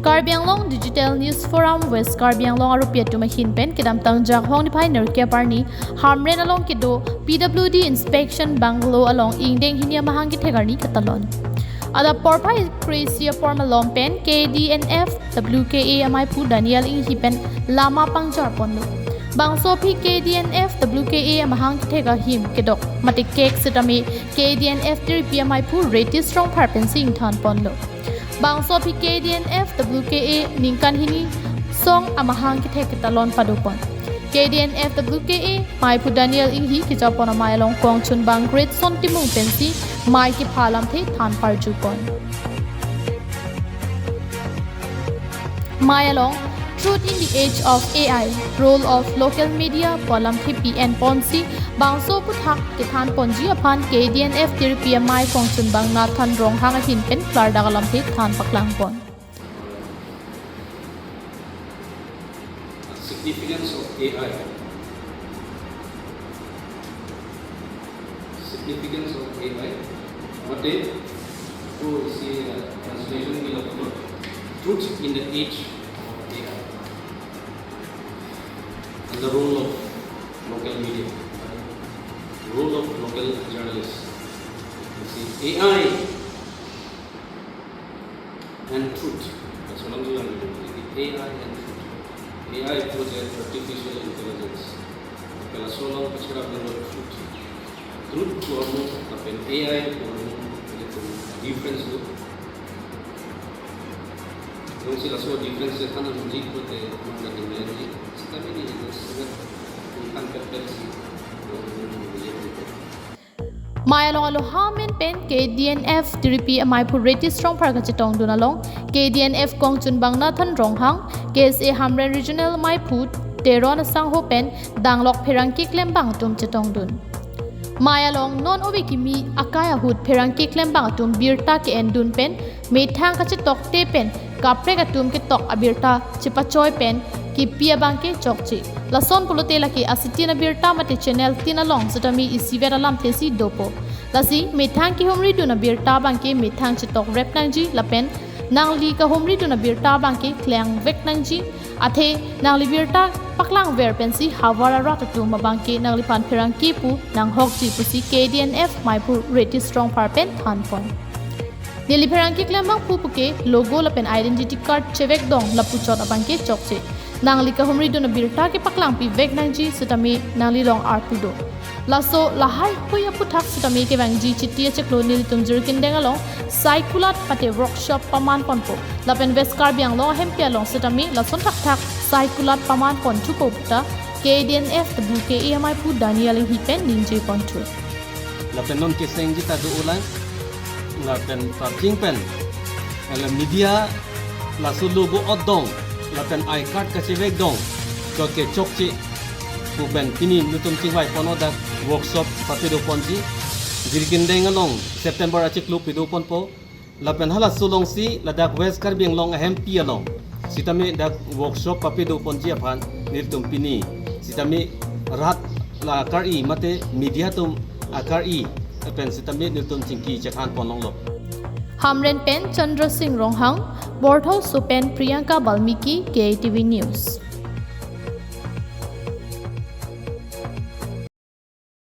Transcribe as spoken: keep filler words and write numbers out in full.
Karbi Anglong Digital News Forum West Karbi Anglong arupi atum ahin pen kedamtang Jakhong niphai nerkep arni Hamren along kedo P W D Inspection Bungalow along ingdeng hini amahang kethek arni ketalon. Adap porphai kre-isi apor malom pen K D N F W K A amaiphu Daniel Inghi pen lama pangjar ponlo. Bangso aphi K D N F W K A amahang kethek ahim kedok mate kek setame K D N F tiripi amaiphu Retish Rongphar pensi ingthan ponlo. Bangso aphi K D N F W K A ningkan hini song amahang kethek ketalon padopon. K D N F W K A amaiphu Daniel Inghi kejapon amei along kongchunbang Greatson Timung pensi mei kepha alamthe than parjupon. Mei along Truth in the Age of A I, Role of Local Media pu alamthe pi-en ponsi bangso aphuthak kethan ponji aphan K D N F tiripi amei kongchunbang Nathan Ronghang ahin pen klardak alamthe than paklangpon. Significance of A I. Significance of A I. Mate, ko isi, uh, translation ke lapu, Truth in the Age of A I. And the role of local media. Role of local journalists. You see, A I and truth. That's what I'm doing. A I and truth. A I project artificial intelligence. Kalau soal pacherap dengan truth. Truth pu ahormu lapen A I pu ahormu, itu difference tu. Jongsi laso difference than nangji pulote mangda himlenji. Sitame neli sangat tangpet pet si. Mei along aloha amen pen K D N F tiripi amaiphu Retish Rongphar kachetongdun along K D N F kongchunbang Nathan Ronghang, K S A Hamren Regional amaiphu Teron asangho pen danglok pherangke klembang atum chetongdun. Mei along non ove kimi akai ahut pherangke klembang atum birta ke-endun pen methang kachetokte pen kaprek atum ketok abirta chepachoi pen kipi abangke chokche. Lason pulote lake asitin abirta mate channel tin along setame isivet alamthe si dopo. Lasi methang kehumridun abirta abangke methang chetokrep nangji lapen nangli kahumridun abirta abangke klangvek nangji. Athe nangli birta paklangver pensi havar arat atum abangke nangliphan pherangke pu nanghokji pusi K D N F amaiphu Retish Rongphar pen thanpon. Neli pherangke klembang pu puke logo lapen identity card chevekdong lapuchot abangke chokche. Nangli kahumridun abirta kepaklangpivek nangji setame nangli long arpu do. Laso lahai hui aphuthak setame kevangji Chiti achiklo nelitum Jirikindeng along sai kulat mate workshop paman ponpo. Lapen West Karbi Anglong ahempi along setame lason thakthak sai kulat paman ponthupo puta K D N F W K A amaiphu Daniel Inghi pen ningje ponthu. Lapen non kesengji ta do ulang. Lapen parjing pen. Ala media laso logo odong. Lapen I card kachevekdong. Chot ke chokche. Pu pen pini nelitum chingvai pon dak workshop papido ponji. Jirikindeng along September achiklo pido ponpo. Lapen halaso alongsi ladak West Karbi Anglong ahempi along sitame dak workshop papido ponji aphan nelitum pini sitame rat la akar-i mate media atum akar-i pen sitame nelitum chingki chekhan ponlonglo. Hamren pen Chandra Singh Ronghang, Borthoso pen Priyanka Balmiki, K I T V News.